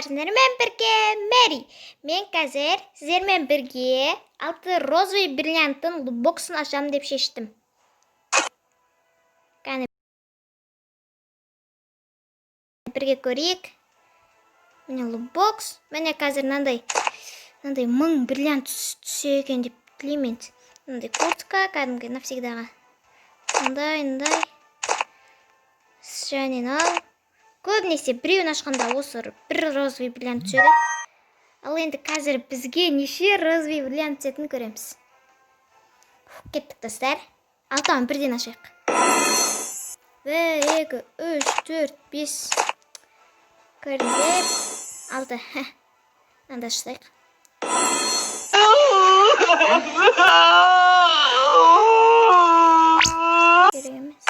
Сіздермен бірге Мэри. Мен қазір сіздермен бірге алты розовый бриллианттың лутбоксын ашамын деп шештім. Кәне, бірге көрейік. Міне, лутбокс. Міне, қазір мынандай мынандай 1000 бриллиант түссе екен деп тілеймін енді. Мынандай куртка кәдімгі навсегдаға. Мындай, мындай. Және мынау. Көбінесе біреуін ашқанда осы бір розовый бриллиант түседі. Ал енді қазір бізге неше розовый бриллиант түсетінін көреміз. Кеттік, достар. Алтауын бірден ашайық. Бір, екі, үш, төрт, бес. Көрдіңдер. Алты. Мынаны ашсайық. Керек емес.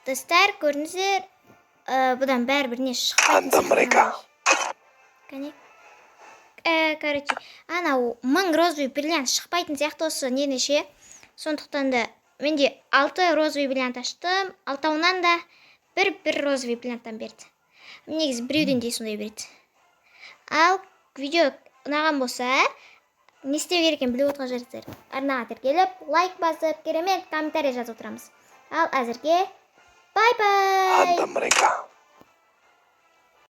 Достар, көрдіңіздер, бұдан бәрібір не шықпайтын Анда сияқты мрека. мынандай. Кәне. Короче, анау 1000 розовый бриллиант шықпайтын сияқты осы нені ше. Сондықтан да менде алты розовый бриллиант аштым. Алтауынан да бір бір розовый бриллианттан берді. Негізі біреуден де сондай береді. Ал видео ұнаған болса, не істеу керек екенін біліп отырған шығарсыздар. Арнаға тіркеліп, лайк басып, керемет комментарий жазып отырамыз. Ал әзірге бай-бай! Анда мрека.